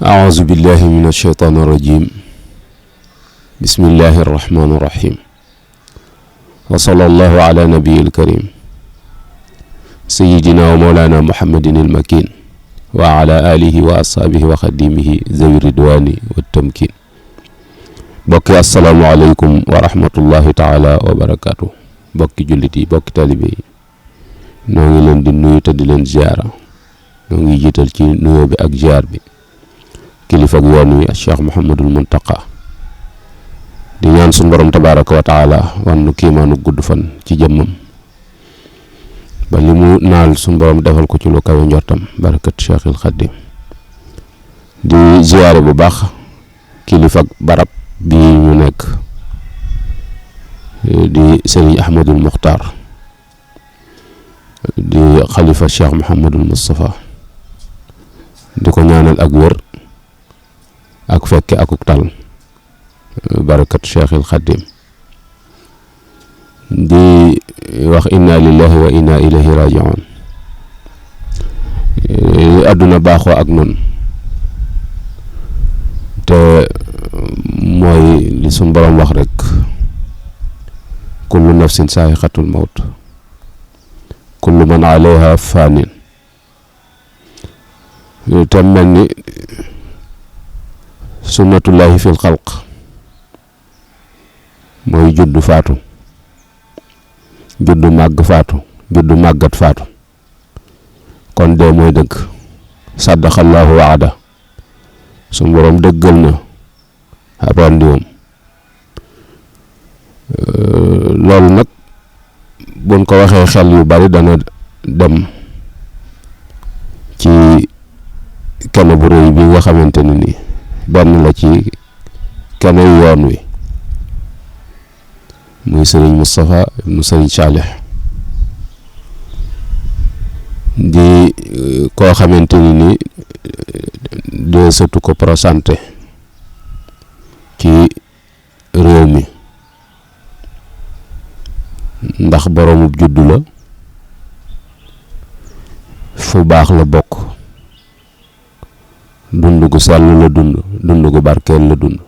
أعوذ بالله من الشيطان الرجيم بسم الله الرحمن الرحيم وصلى الله على نبي الكريم سيدنا ومولانا محمد المكين وعلى آله وأصحابه وخديمه ذوي الرضوان والتمكين bokki asalaamaaleykum wa rahmatullahi taala wa barakaatu bokki jullit yi bokki talibe yi noo ngi leen di nuyu te di leen ziara noo ngi jiital ci nuyoo bi ak ziar bi kilifa ak yoon wi Cheikh Mouhamadul Muntaqa di ñaan suñu borom tabaraka wa taala wan nu kiimaanu gudd fan ci jëmmam ba li mu naal suñu borom defal ko ci lu kawe njortam barakat Cheikhil Xaddim di ziare bu baax kilifa ak barab bi ñu nekk di Serigne Ahmadul Muxtaar di xalifa Cheikh Mouhamadul Moustapha di ko ñaanal ak wér ak fekke akuk tal barakat Cheikhil Xaddim di wax inna lillahi wa inna ilayhi raji'un àdduna baaxoo ak nun te mooy li suñ borom wax rek kullu nafsin saa'iqatul mawt kullu man alayha faanin te mel ni sunnatullahi fil xalq mooy juddu faatu juddu màgg faatu juddu màggat faatu kon dee mooy dëgg saddaxallahu waada suñ borom dëggal na ab rendiwam loolu nag buñ ko waxee xel yu bari dana dem ci kenn bu rëy bi nga xamante ne ni benn la ci kenn yoon wi muy sëriñ Moustapha ibnu sëriñ Saalih di koo xamante ni de sëtu ko présenté ci réew mi ndax boroomub juddu la fu baax la bokk dund gu sell la dund gu barkeel la dund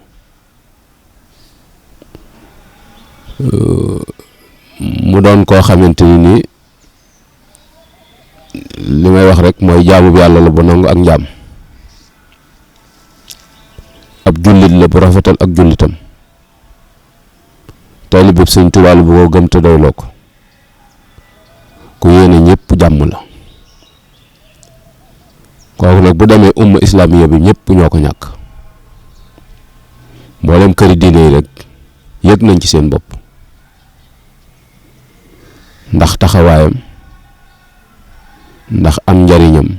mu doon koo xamante ni li may wax rek mooy jaamu yàlla la bu nangu ak njaam ab jullit la bu rafetal ak jullitam taalibe Sëñ Tuubaa bu ko gëm te doyloo ko ku yéene ñëpp jàmm la kooku nag bu demee umma islamiya bi ñëpp ñoo ko ñàkk mboolem këri diine yi rek yëg nañ ci seen bopp ndax taxawaayam ndax am njariñam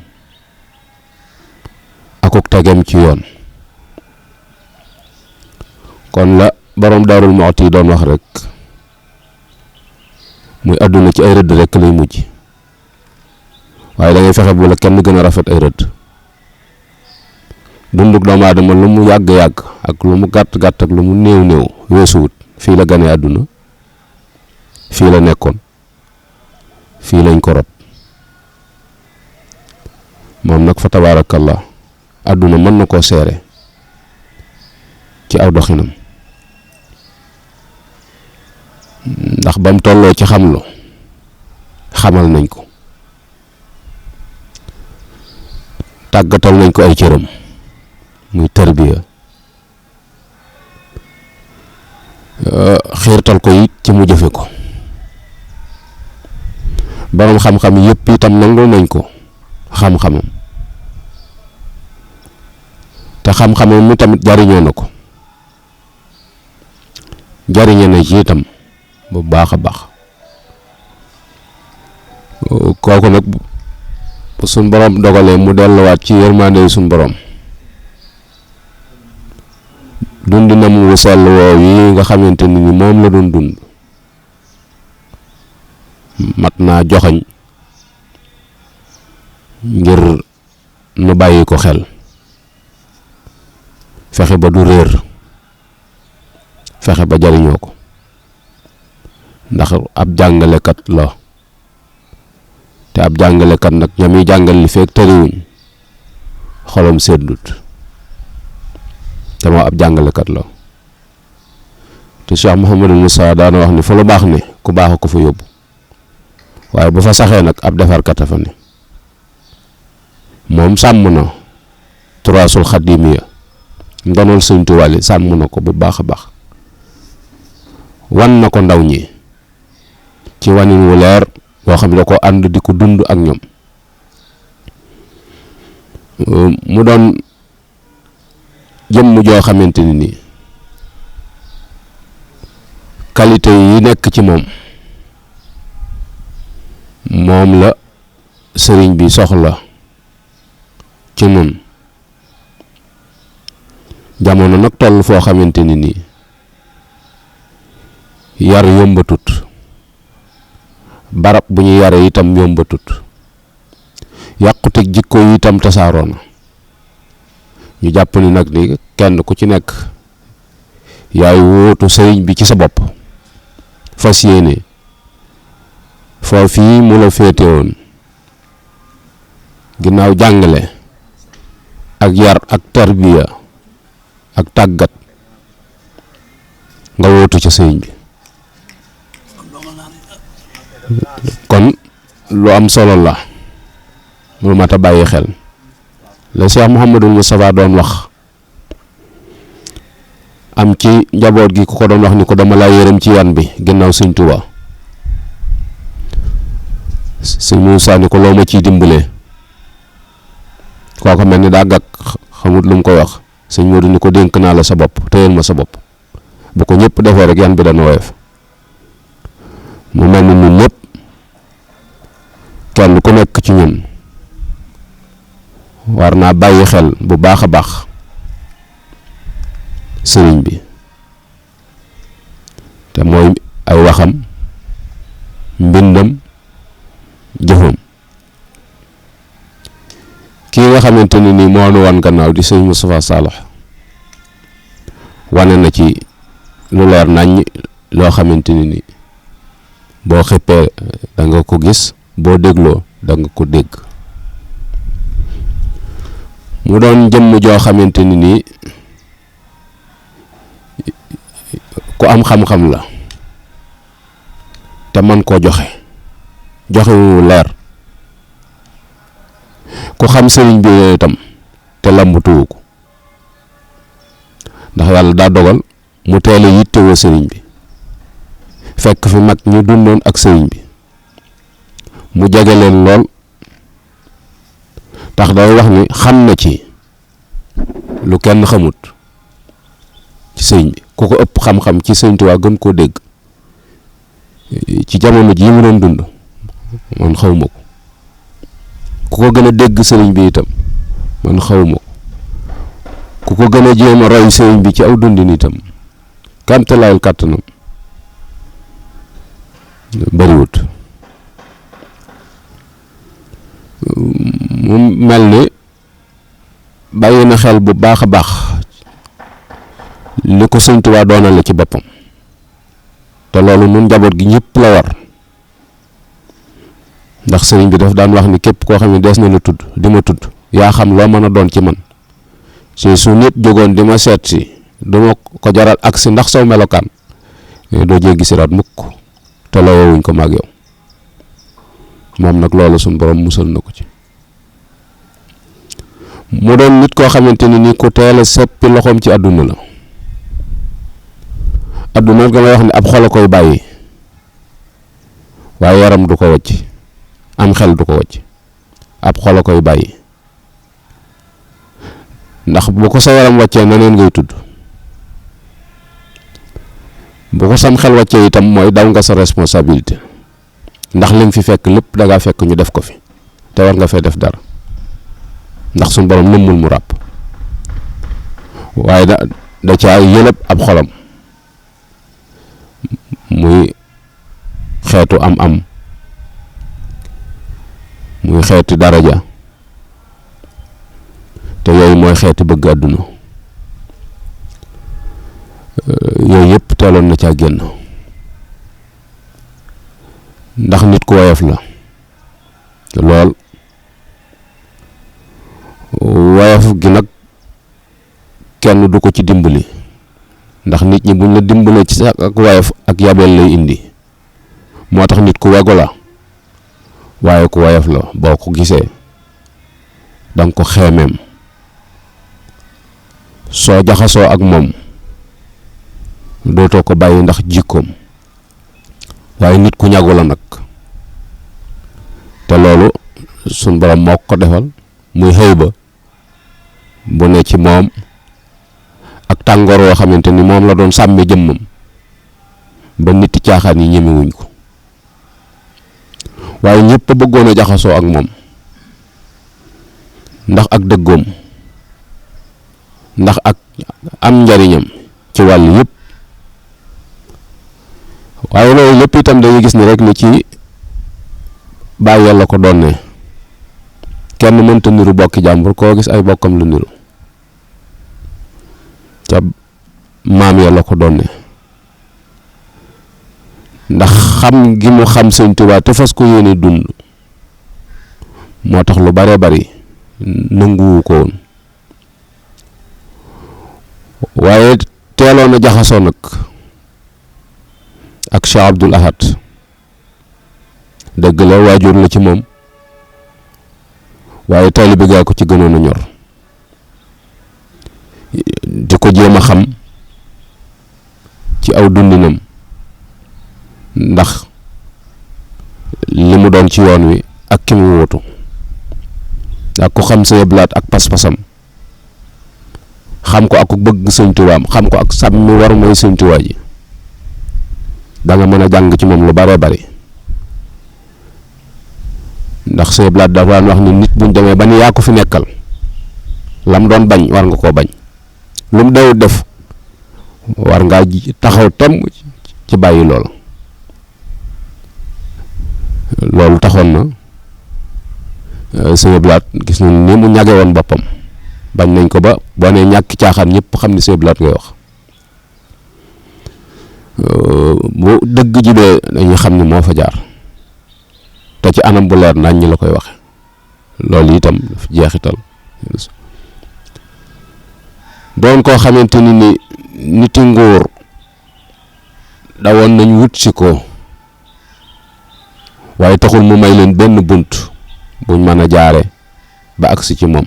akuk tegem ci yoon kon la borom Daarul Muxti doon wax rek muy àdduna ci ay rëdd rek lay mujj waaye da ngay fexe bu la kenn gën a rafet ay rëdd dunduk doomu aadama lu mu yàgg-yàgg ak lu mu gàtt-gàtt ak lu mu néew-néew weesuwut fii la gane àdduna fii la nekkoon fii lañ ko rob moom nag fa tabaarakallah àdduna mën na koo seere ci aw doxinam ndax bam tolloo ci xamlu xamal nañ ko tàggatal nañ ko ay cëram muy tarbiya xiirtal ko it ci mu jëfe ko borom xam-xam yëpp itam nangul nañ ko xam-xamam te xam-xamam mi tamit jariñoo na ko jariñe na ci itam bu baax a baax kooku nag suñ borom dogalee mu delluwaat ci yërmande suñ borom dundinam wu sell woow yi nga xamante ni moom la doon dund mat naa joxañ ngir nu bàyyi ko xel, fexe ba du réer, fexe ba jariñoo ko, ndax ab jàngalekat la te ab jàngalekat nag ña muy jàngal li fekk tëriwuñ xolom seddut te moo ab jàngalekat la. te Cheikh Mouhamadou Moussa daana wax ni fa lu baax ne ku baax a ko fa yóbbu, waaye bu fa saxee nag ab defarkat a fa ne. moom sàmm na turaasul xadimiya ndonol Sëñ Tuubaa li sàmm na ko bu baax a baax, wan na ko ndaw ñi ci wanin wu leer boo xam ne da ko ànd di ko dund ak ñoom. mu doon jëmm joo xamante ni nii qualité yi nekk ci moom la sëriñ bi soxla ci nun. jamono nag toll foo xamante ni nii yar yombatut, barab bu ñu yare itam yombatut, yàquteg jikko yi itam tasaaroo na. ñu jàpp ni nag ni kenn ku ci nekk yaay wóotu sëriñ bi ci sa bopp, fas yéene foofii mu la féete woon ginnaaw jàngale ak yar ak tarbiya ak tàggat nga wóotu ca sëriñ bi. kon lu am solo la, lu mat a bàyyi xel. la Cheikh Mouhamadou Moustapha doon wax am ci njaboot gi ku ko doon wax ni ko dama laa yërëm ci yan bi ginnaaw Sëñ Tuubaa. Sëñ Muusaa ni ko loo ma ciy dimbalee, kooku mel ni daa gàgg xamut lu mu koy wax. Sëñ Moodu ni ko dénk naa la sa bopp, téyel ma sa bopp, bu ko ñëpp defee rek yan bi dana woyof. mu mel ni ñun ñëpp kenn ku nekk ci ñun war naa bàyyi xel bu baax a baax sëriñ bi te mooy ay waxam, mbindam, jëfam. kii nga xamante ni nii moo nu wan gannaaw di sëñ Moustapha Saloh wane na ci lu leer nañ loo xamante ni nii boo xëppee da nga ko gis, boo dégloo da nga ko dégg. mu doon jëmm joo xamante ni nii ku am xam-xam la te man koo joxe wu leer, ku xam sëriñ bi itam te lambatuwu ko, ndax yàlla daa dogal mu teel a yittewoo sëriñ bi, fekk fi mag ñu dundoon ak sëriñ bi, mu jege leen lool, tax day wax ni xam na ci lu kenn xamut ci sëriñ bi. ku ko ëpp xam-xam ci Sëriñ Tuubaa gën koo dégg ci jamono ji mu doon dund man xawma ko, ku ko gën a dégg sëriñ bi itam man xawma ko, ku ko gën a jéem a roy sëriñ bi ci aw dundin itam kamtalaayal kàttanam bariwut. mu mel ni bàyyi na xel bu baax a baax li ko Sëñ Tuubaa doonale ci boppam, te loolu nun njaboot gi ñëpp la war, ndax sëriñ bi daf daan wax ni képp koo xam ne dees na la tudd di ma tudd yaa xam loo mën a doon ci man, su nit jógoon di ma seet si du ma ko jaral agsi ndax saw melokaan doo jéggi siraat mukk te loo wuñ ko maag yow. moom nag loolu suñ borom musal na ko ci. mu doon nit koo xamante ni ku teel a seppi loxoom ci àdduna la. àdduna nga may wax ni ab xol a koy bàyyi waaye yaram du ko wàcc, am xel du ko wàcc, ab xol a koy bàyyi, ndax bu ko sa yaram wàccee neneen ngay tudd, bu ko sam xel wàccee itam mooy daw nga sa responsabilité, ndax li nga fi fekk lépp da ngaa fekk ñu def ko fi te war nga fee def dara, ndax suñ borom nëmmul mu ràpp. waaye da caa yëlëb ab xolam muy xeetu am muy xeeti daraja te yooyu mooy xeeti bëgg àdduna yooyu yëpp teeloon na caa génn ndax nit ku woyof la lool woyof gi nag kenn du ko ci dimbali ndax nit ñi buñ la dimbalee ci sax ak woyof ak yabeel lay indi moo tax nit ku wego la waaye ku woyof la boo ko gisee danga ko xeemeem soo jaxasoo ak moom dootoo ko bàyyi ndax jikkoom waaye nit ku ñagu la nag te loolu suñ borom moo ko defal muy xëy ba bu ne ci moom ak tàngoor woo xamante ni moom la doon sàmme jëmmam ba nit caaxaan yi ñemewuñ ko waaye ñëpp a bëggoon a jaxasoo ak moom ndax ak dëggoom ndax ak am njariñam ci wàll yëpp waaye loolu lépp itam dañuy gis ni rek ni ci bàyyi yàlla ko doon ne kenn mënta niru bokki jàmbur koo gis ay bokkam lu niru ca maam yàlla ko doon ne ndax xam gi mu xam Sëñ Tuubaa te fas ko yéene dund moo tax lu bare bari nanguwu ko woon waaye teeloon a jaxasoo nag ak Cheikh Abdoul Ahad dëgg la waajur la ci moom waaye taalibe gaa ko ci gënoon a ñor di ko jéem a xam ci aw dundinam ndax li mu doon ci yoon wi ak ki mu wuutu ak ko xam Sëñ Blaat ak pas-pasam xam ko ak bëgg Sëñ Tuubaa xam ko ak sàmmi war mooy Sëñ Tuubaa ji da nga mën a jàng ci moom lu bare bari ndax Sëñ Blaat dafa daan wax ni nit buñ demee ba ni yaa ko fi nekkal lam doon bañ war nga koo bañ lu mu dawut def war ngaa taxaw temm ci bàyyi loolu taxoon na Sëñ Blaat gis nañ ni mu ñage woon boppam bañ nañ ko ba boo nee ñàkki caaxaan ñëpp xam ni Sëñ Blaat ngay wax bu dëgg jibee dañuy xam ni moo fa jaar te ci anam bu leer nañ ñi la koy waxe loolu itam dafa jeexital doon koo xamante ni niti nguur dawoon nañ wut si ko waaye taxul mu may leen benn bunt buñ mën a jaare ba agsi ci moom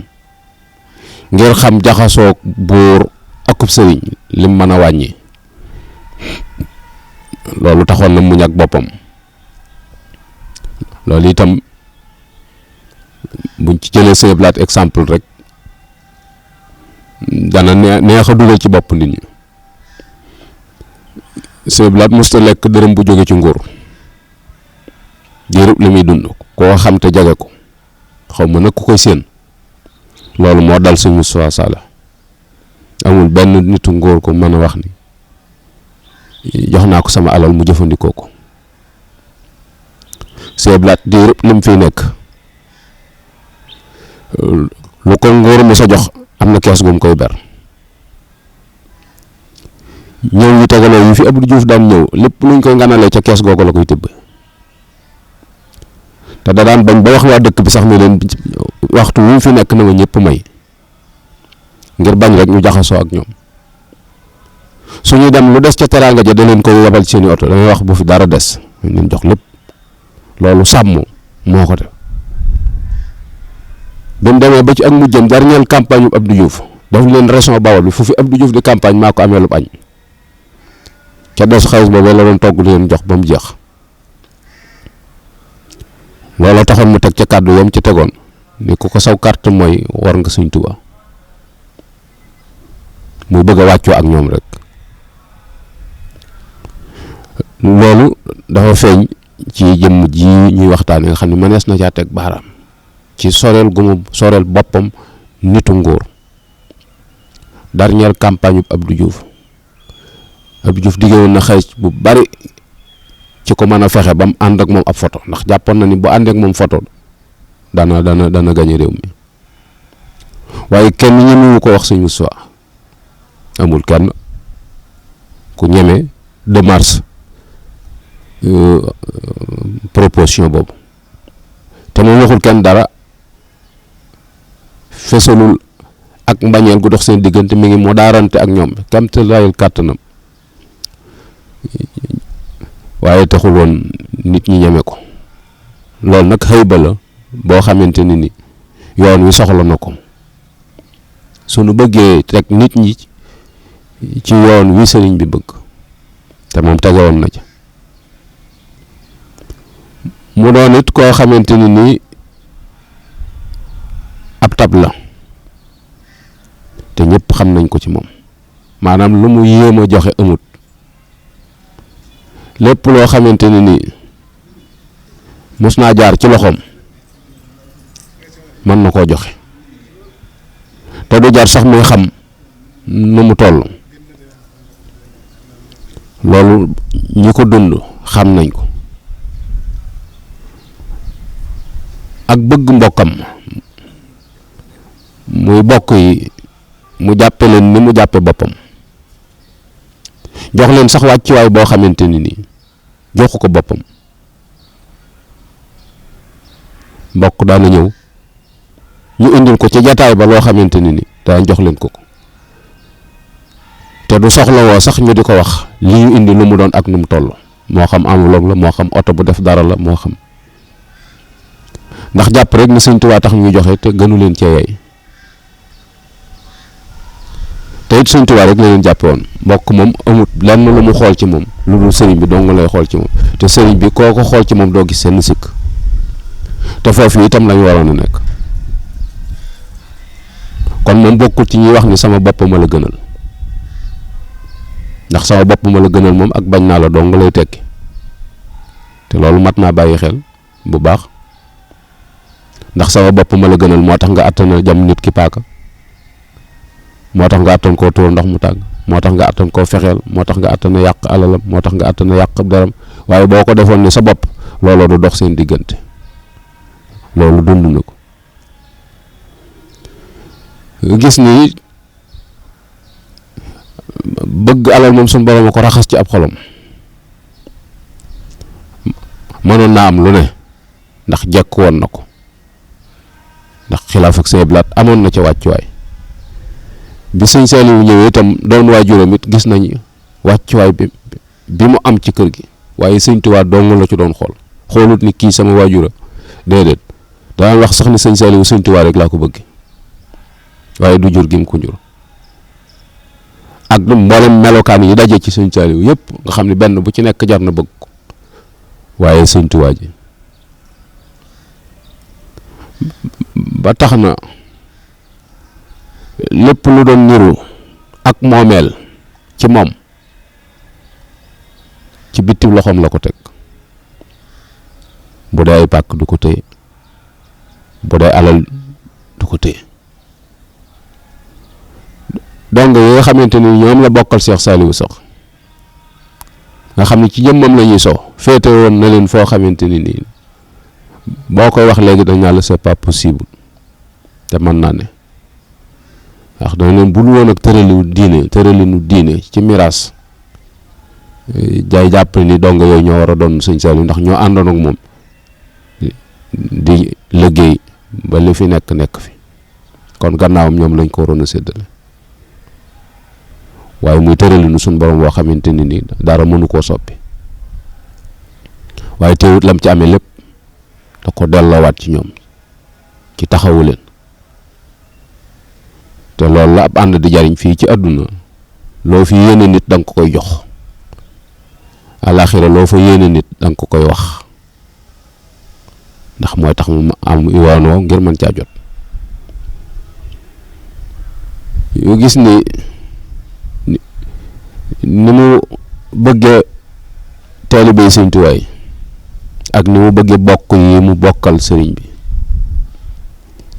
ngir xam jaxasoo buur akub sëriñ lim mën a wàññi loolu taxoon na muñ ak boppam loolu itam buñ ci jëlee Sëñ Blaat exemple rek dana neex a dugal ci bopp nit ñi Sëñ Blaat musta lekk dërëm bu jóge ci nguur diirub li muy dund koo xam te jage ko xaw ma nag ku koy séen loolu moo dal Sëñ Moustapha Sall amul benn nitu nguur ko mën a wax ni jox naa ko sama alal mu jëfandikoo ko Sëñ Blaat diirub li mu fiy nekk lu ko nguur mu sa jox am na kees gu mu koy ber ñëw yi tegaloo yi fi Abdou Diouf daan ñëw lépp luñ koy nganalee ca kees googu la koy tibb te da daan bañ ba wax waa dëkk bi sax ne leen waxtu wu fi nekk na ma ñëpp may ngir bañ rek ñu jaxasoo ak ñoom suñuy dem lu des ca teraanga ja da leen koy yabal ci seeni oto damay wax bu fi dara des ñu jox lépp loolu sàmm moo ko def bi mu demee ba ci ak mujjam dernière campagne bu Abdou Diouf daf leen région Bawol bi fu fi Abdou Diouf di campagne maa ko amee lu añ ca des xaalis boobu la doon togg leen jox ba mu jeex looloo taxoon mu teg ca kàddu yam ci tegoon ni ku ko saw carte mooy war nga Sëñ Tuubaa muy bëgg a wàccoo ak ñoom rek loolu dafa feeñ ci jëmm ji ñuy waxtaane nga xam ne mënees na caa teg baaraam ci soreel gu mu soreel boppam nitu nguur dernière campagne bu Abdou Diouf diggé woon na xaalis bu bari ci ko mën a fexe ba mu ànd ak moom ab photo ndax jàppoon na ni bu àndee ak moom photo dana gañe réew mi waaye kenn ñemewu ko wax sëñ Moustapha amul kenn ku ñeme démarche proposition boobu te moom waxul kenn dara fesalul ak mbañeel gu dox seen diggante mi ngi moo daarante ak ñoom kam te layul kàttanam waaye taxul woon nit ñi ñeme ko loolu nag xëyba la boo xamante ni yoon wi soxla na ko sunu bëggee teg nit ñi ci yoon wi sëriñ bi bëgg te moom tegewoon na ca mu doon it koo xamante ni ab tab la te ñëpp xam nañ ko ci moom maanaam lu mu yéem a joxe amut lépp loo xamante ni mos naa jaar ci loxoom mën na koo joxe te du jaar sax muy xam nu mu toll loolu ñi ko dund xam nañ ko ak bëgg mbokkam muy bokk yi mu jàppe leen ni mu jàppe boppam jox leen sax wàccuwaay boo xamante ni joxu ko boppam mbokk daana ñëw ñu indil ko ci jataay ba loo xamante ni daan jox leen ko te du soxla woo sax ñu di ko wax li ñu indi lu mu doon ak nu mu toll moo xam enveloppe la moo xam oto bu def dara la moo xam ndax jàpp rek ni Sëñ Tuubaa tax ñuy joxe te gënu leen cee yey te it Sëñ Tuubaa rek la leen jàppe woon mbokk moom amut lenn lu mu xool ci moom lu dul sëriñ bi dong lay xool ci moom te sëriñ bi koo ko xool ci moom doo gis seen sikk te foofu itam lañu waroon a nekk kon moom bokkul ci ñuy wax ni sama bopp ma la gënal ndax sama bopp ma la gënal moom ak bañ naa la dong lay tekki te loolu mat naa bàyyi xel bu baax ndax sama bopp ma la gënal moo tax nga attana jam nit ki paaka moo tax nga attan koo tuur ndox mu tàng moo tax nga attan koo fexeel moo tax nga attana yàq alalam moo tax nga attana yàq daram waaye boo ko defoon ni sa bopp looloo du dox seen diggante loolu dund na ko gis ni bëgg alal moom suñu borom a ko raxas ci ab xolom mënoon naa am lu ne ndax jekk woon na ko ndax xilaaf ak Sëñ Blaat amoon na ca wàccuwaay bi Sëñ Saaliwu ñëwee itam doon waajuram it gis nañ wàccuwaay bi mu am ci kër gi waaye Sëñ Tuubaa dong la ci doon xoolut ni kii sama waajura déedéet daan wax sax ni Sëñ Saaliwu Sëñ Tuubaa rek laa ko bëgg waaye du jur gi mu ko jur ak mboolem melokaan yi daje ci Sëñ Saaliwu yëpp nga xam ne benn bu ci nekk jar na bëgg ko waaye Sëñ Tuubaa ji ba tax na lépp lu doon niru ak moomeel ci moom ci bitti loxoom la ko teg bu dee ay pàkk du ko téye bu dee alal du ko téye donc yi nga xamante ni ñoom la bokkal Cheikh Saliou sax nga xam ne ci jëmmam la ñuy soo féete woon na leen foo xamante ni nii boo koy wax léegi dañ naa la c'est pas possible te mën naa ne ndax dañ leen bul woon ak tëralinu diine ci miraas jaay jàpp ni dong yooyu ñoo war a doon Sëñ Saliou ndax ñoo àndoon ak moom di liggéey ba li fi nekk fi kon gannaawam ñoom lañ ko waroon a séddale waaye muy tëralinu suñ borom boo xamante ni nii dara mënu koo soppi waaye teewut lam ci amee lépp da ko delloowaat ci ñoom ci taxawu leen te loolu la ab ànd di jariñ fii ci àdduna loo fi yéene nit da nga ko koy jox àlaxira loo fa yéene nit da nga ko koy wax ndax mooy tax mu am yoon woo ngir mën caa jot yu gis ni mu bëggee taalibe Sëñ Tuubaa ak ni mu bëggee bokk yi mu bokkal sëriñ bi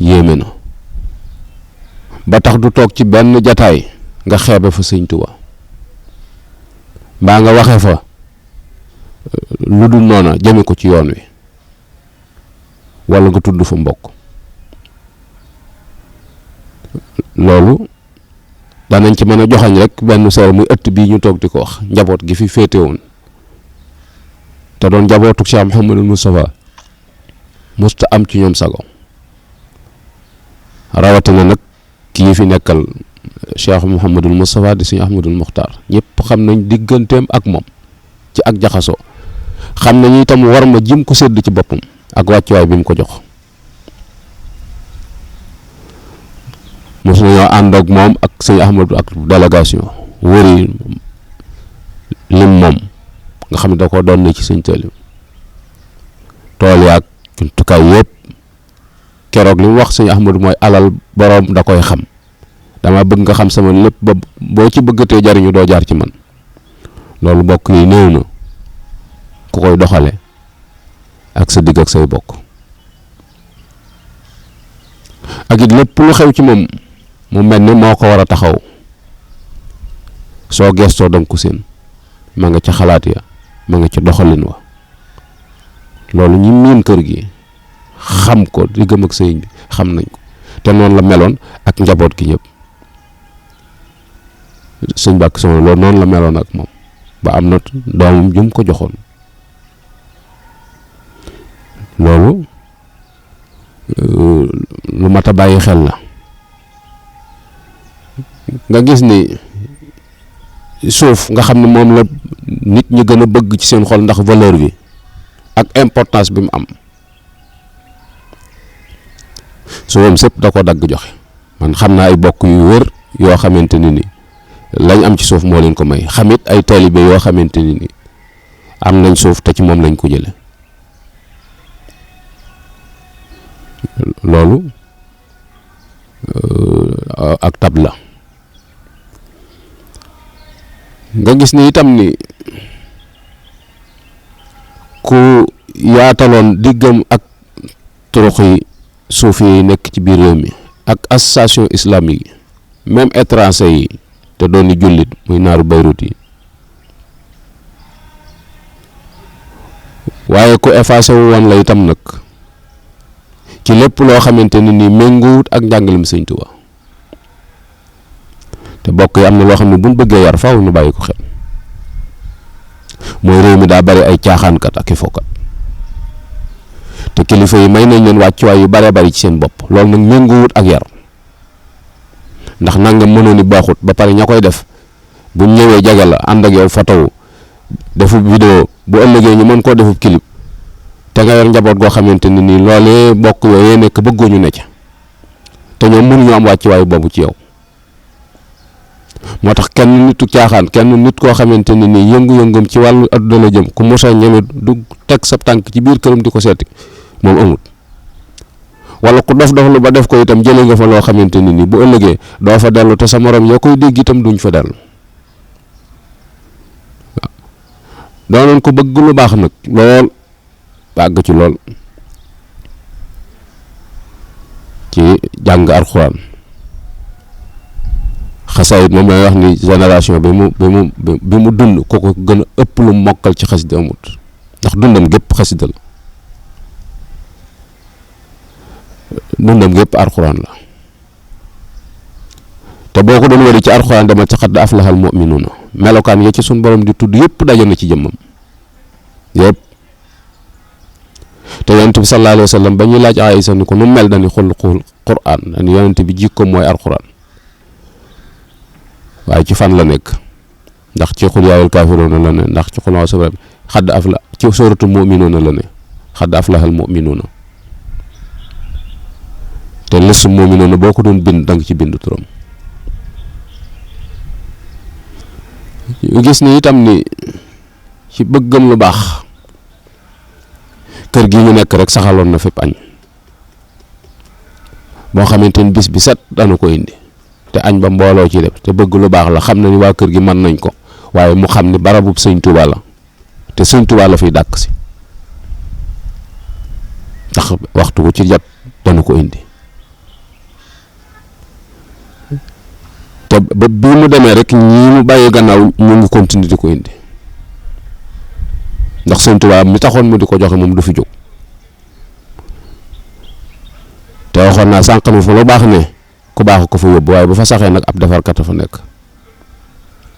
yéeme na ba tax du toog ci benn jataay nga xeebe fa sëñ Tuubaa mbaa nga waxe fa lu dul noona jëme ko ci yoon wi wala nga tudd fa mbokk loolu danañ ci mën a joxañ rek benn seer muy ëtt bii ñu toog di ko wax njaboot gi fi féete woon te doon njabootu Cheikh Mouhamadul Moustapha musta am ci ñoom sago rawatina nag kii fi nekkal Cheikh Mouhamadul Moustapha di Sëñ Ahmadul Muxtaar ñëpp xam nañ digganteem ak moom ci ak jaxasoo xam nañu itam war ma jim ko sédd ci boppam ak wàccuwaay bi mu ko jox mos nañoo ànd ak moom ak Sëñ Ahmadu ak délégation wëri lim moom nga xam ne da ko doon na ci sëñ Taliou tool yaag jumtukaay yëpp keroog li mu wax Sëñ Ahmadu mooy alal boroom da koy xam dama bëgg nga xam sama lépp ba boo ci bëggatee jariñu doo jaar ci man loolu bokk yi néew na ku koy doxale ak sa digg ak say bokk ak it lépp lu xew ci moom mu mel ni moo ko war a taxaw soo gestoo danga ko seen ma nga ca xalaat ya ma nga ca doxalin wa loolu ñi miin kër gi xam ko diggam ak sëñ bi xam nañ ko te noonu la meloon ak njaboot gi ñëpp sëñ Mbàkke Soxna loolu noonu la meloon ak moom ba am na doomam jum ko joxoon loolu lu mat a bàyyi xel la nga gis ni suuf nga xam ne moom la nit ñi gën a bëgg ci seen xol ndax valeur bi ak importance bi mu am suufam sëpp da ko dagg joxe man xam naa ay bokk yu wër yoo xamante ni lañ am ci suuf moo leen ko may xamit ay taalibe yoo xamante ni am nañ suuf te ci moom lañ ko jële loolu ak tab la nga gis ni itam ni ku yaataloon diggam ak turux yi suuf yi nekk ci biir réew mi ak association islamique yi même étranger yi te doon ni jullit muy naaru Beyrut yi waaye ku effacé wu woon la itam nag ci lépp loo xamante ni nii méngoowut ak njàngalem Sëñ Tuubaa te bokk yi am na loo xam ne buñ bëggee yar faaw ñu bàyyi ko xel mooy réew mi daa bari ay caaxaankat ak i fookat te kilifa yi may nañ leen wàccuwaay yu bare bari ci seen bopp loolu nag méngoowut ak yar ndax nangam mënoon ni baaxut ba pare ña koy def buñ ñëwee jage la ànd ak yow photo defu vidéo bu ëllëgee ñu mën koo defub clip te nga yor njaboot goo xamante ni nii loolee bokk yooyee nekk bëggooñu ne ca te ñoom mënuñu am wàccuwaay boobu ci yow moo tax kenn nitu caaxaan kenn nit koo xamante ni nii yëngu-yëngum ci wàllu adduna la jëm ku mosa ñeme du teg sa tànk ci biir këram di ko seeti moom amut wala ku dof lu ba def ko itam jëlee nga fa loo xamante ni nii bu ëllëgee doo fa dellu te sa morom yoo koy dégg itam duñ fa dellu waaw doonoon ko bëgg lu baax nag lool bàgg ci lool ci jàng alxuraan xasaayit moom lay wax ni génération bi mu dund ko ko gën a ëpp lu mokkal ci xasida amut ndax dundam gépp xasida la dundam gépp alxuraan la te boo ko doon wari ci alxuraan demal ci xad aflahal mu'minuuna melokaan ya ci sun borom di tudd yëpp daje na ci jëmmam yëpp te yonent bi sallallahu alayhi wa sallam ba ñuy laaj Aysa ni ko nu mel dañuy xulqul quraan dañuy yonent bi jikko mooy alxuraan waaye ci fan la nekk ndax ci xul yaayul kaafiruuna la ne ndax ci xul sabra xadd afla ci suratul mu'minuuna la ne xadd aflahal mu'minuuna te lësu mu'minuuna boo ko doon bind danga ci bind turam yu gis ni itam ni ci bëggam lu baax kër gi ñu nekk rek saxaloon na fépp añ boo xamante ni bis bi set dana ko indi te añ ba mbooloo ci def te bëgg lu baax la xam na ni waa kër gi mën nañ ko waaye mu xam ni barabub Sëñ Tuubaa la te Sëñ Tuubaa la fiy dàkk si ndax waxtu bu ci jot dana ko indi te te ba bii mu demee rek ñii mu bàyyi gannaaw ñu ngi continuer di ko indi ndax Sëñ Tuubaa mi taxoon mu di ko joxe moom du fi jóg te waxoon naa sànq mi fa lu baax ne ku baax ko fa yóbbu waaye bu fa saxee nag ab defarkat a fa nekk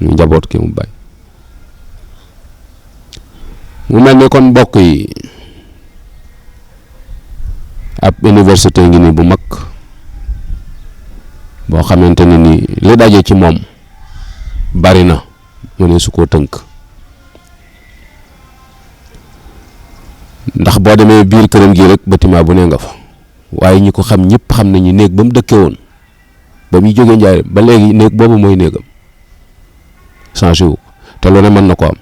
ñu njaboot ki mu bàyyi. mu mel ni kon mbokk yi ab université ngi nii bu mag boo xamante ne ni li daje ci moom bari na mu ne su koo tënk ndax boo demee biir këram gi rek bâtiment bu ne nga fa waaye ñi ko xam ñëpp xam nañu néeg ba mu dëkkee woon ba muy jógee njaay ba léegi néeg boobu mooy néegam changé wu te lu ne mën na ko am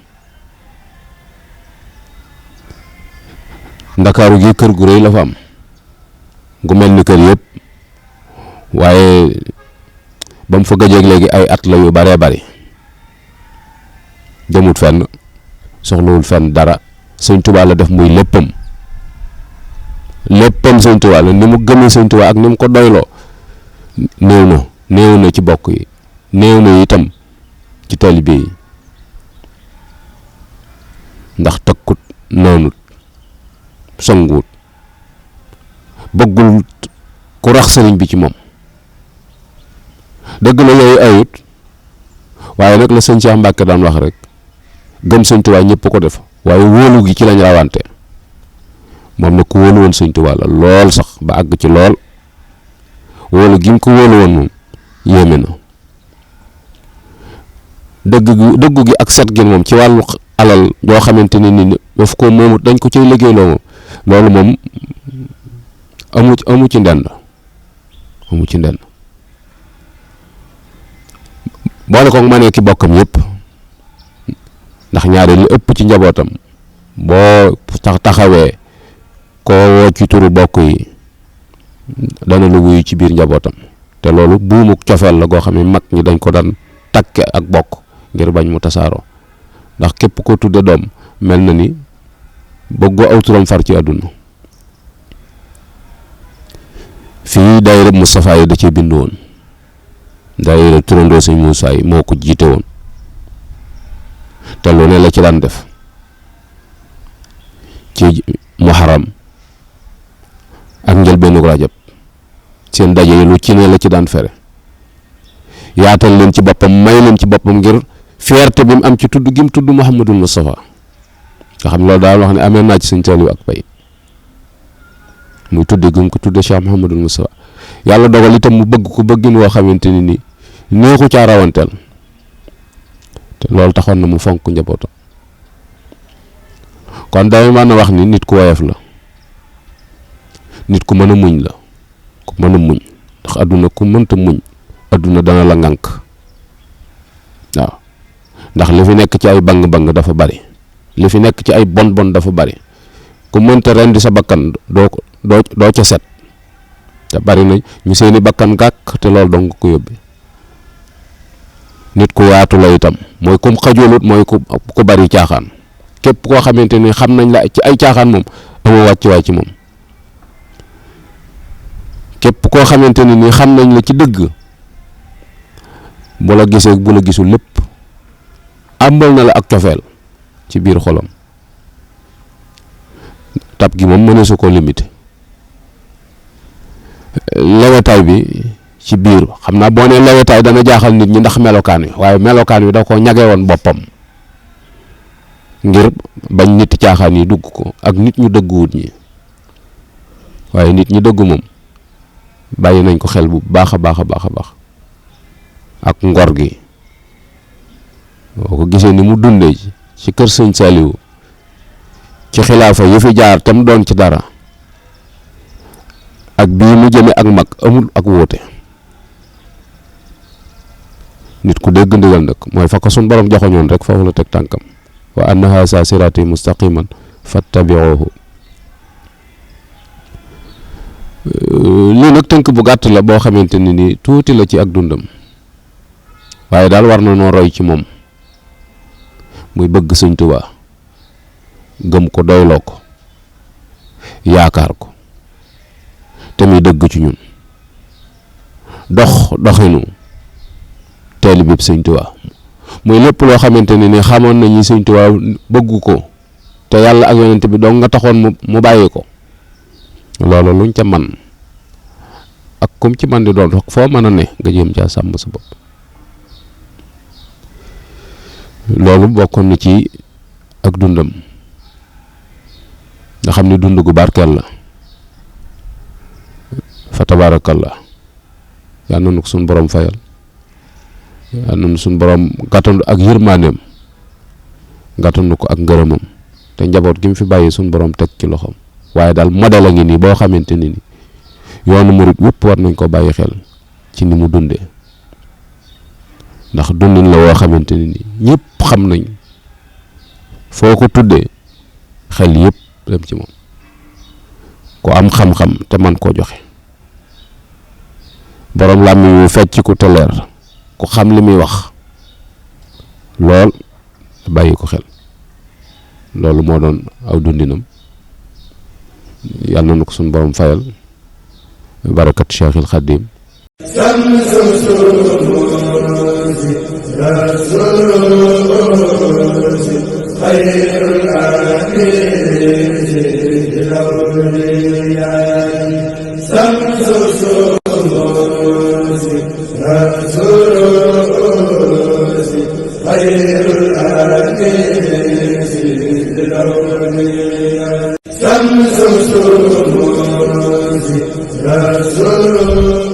ndakaaru gi kër gu rëy la fa am gu mel ni kër yëpp waaye ba mu fa gëjeeg léegi ay at la yu baree bari demut fenn soxlawul fenn dara Sëñ Tuubaa la def muy léppam Sëñ Tuubaa la ni mu gëmee Sëñ Tuubaa ak ni mu ko doyloo néew na ci bokk yi néew na itam ci taalibe yi ndax tëkkut noonut songuwut bëggul ku rax sëriñ bi ci moom dëgg la yooyu ayut waaye nag la sëñ Cheikh Mbacke daan wax rek gëm Sëñ Tuubaa ñëpp ko def waaye wóolu gi ci lañ rawante moom nag ku wóolu woon Sëñ Tuubaa la lool sax ba àgg ci lool wóolu gi mu ko wóolu woon moom yéeme na dëggu gi ak set gi moom ci wàllu alal yoo xamante ni daf ko moomut dañ ko cay liggéeyloo moom loolu moom amu ci ndend boole ko ma ne ki bokkam yëpp ndax ñaari li ëpp ci njabootam boo taxawee koo woo ci turu bokk yi dana lu wuyu ci biir njabootam te loolu buumuk cofeel la goo xam ne mag ñi dañ ko daan takke ak bokk ngir bañ mu tasaaroo ndax képp ko tudde doom mel na ni bëggoo aw turam far ci àdduna fii daayira Moustapha yi da cee bind woon daayira turandoo Sëñ Muusaa yi moo ko jiite woon te lu ne la ci daan def ci muharram ak njëlbeenu Rajab seen daje yi lu ci ne la ci daan fere yaatal leen ci boppam may leen ci boppam ngir fierté bi mu am ci tudd gi mu tudd Muhammadul Moustapha nga xam loolu daal wax ne amee naa ci Sëñ Saaliw ak pay muy tudde gi mu ko tudde Cheikh Muhammadul Moustapha yàlla dogal itam mu bëgg ko bëggin woo xamante ni nii neexu caa rawanteel te loolu taxoon na mu fonk njabootam kon day mën a wax ni nit ku woyof la nit ku mën a muñ la ku mën a muñ ndax adduna ku mënta muñ adduna dana la ngànk waaw ndax li fi nekk ci ay bang-bang dafa bari li fi nekk ci ay bon dafa bari ku mënta rendi sa bakkan doo ca set te bari na ñu seeni bakkan gàkk te loolu dong ko yóbbi nit ku yaatu la itam mooy kum xajolut mooy ku bari caaxaan képp koo xamante ni xam nañ la ci ay caaxaan moom amoo wàccuwaay ci moom képp koo xamante ni xam nañ la ci dëgg bu la gisee bu la gisul lépp àmbal na la ak cofeel ci biir xolam tab gi moom mëne su ko limité lewetaay bi ci biir xam naa boo nee lewetaay dana jaaxal nit ñi ndax melokaan wi waaye melokaan wi da ko ñage woon boppam ngir bañ nit caaxaan yi dugg ko ak nit ñu dëgguwut ñi waaye nit ñi dëggu moom bàyyi nañ ko xel bu baax a baax ak ngor gi boo ko gisee ni mu dundee ci kër Sëñ Saaliw ci xilaafa yi fi jaar tam doon ci dara ak bii mu jëme ak mag amul ak wóote nit ku dégg ndigal nag mooy fa ko sun borom joxoñoon rek foofu la teg tànkam wa anna haza sirati mustaqiman fattabi'uhu lii nag tënk bu gàtt la boo xamante ni tuuti la ci ak dundam waaye daal war na noo roy ci moom muy bëgg Sëñ Tuubaa gëm ko doyloo ko yaakaar ko te muy dëgg ci ñun doxinu taalibe bi Sëñ Tuubaa muy lépp loo xamante ne ni xamoon nañu Sëñ Tuubaa bëggu ko te yàlla ak yonent bi dong nga taxoon mu bàyyi ko loolu luñ ca man ak kum ci man di doon foo mën a ne nga jéem caa sàmm sa bopp. loolu bokkoon na ci ak dundam nga xam ne dund gu barkeel la fa tabaarakallah yal na nu ko suñ borom fayal yal na nu suñ borom gàttandu ak yërmandeem gàttandu ko ak ngërëmam te njaboot gi mu fi bàyyi suñ borom teg ci loxoom waaye daal modèle a ngi nii boo xamante ni yoonu murit wépp war nañ ko bàyyi xel ci ni mu dundee ndax dundin la woo xamante ni ñëpp xam nañ foo ko tuddee xel yëpp dem ci moom ku am xam-xam te man koo joxe boroom làmmiñ wu fecc ku te leer ku xam li muy wax lool bàyyi ko xel loolu moo doon aw dundinam yàlla na ko suñu borom fayal barakat Cheikhul Khadim Rasul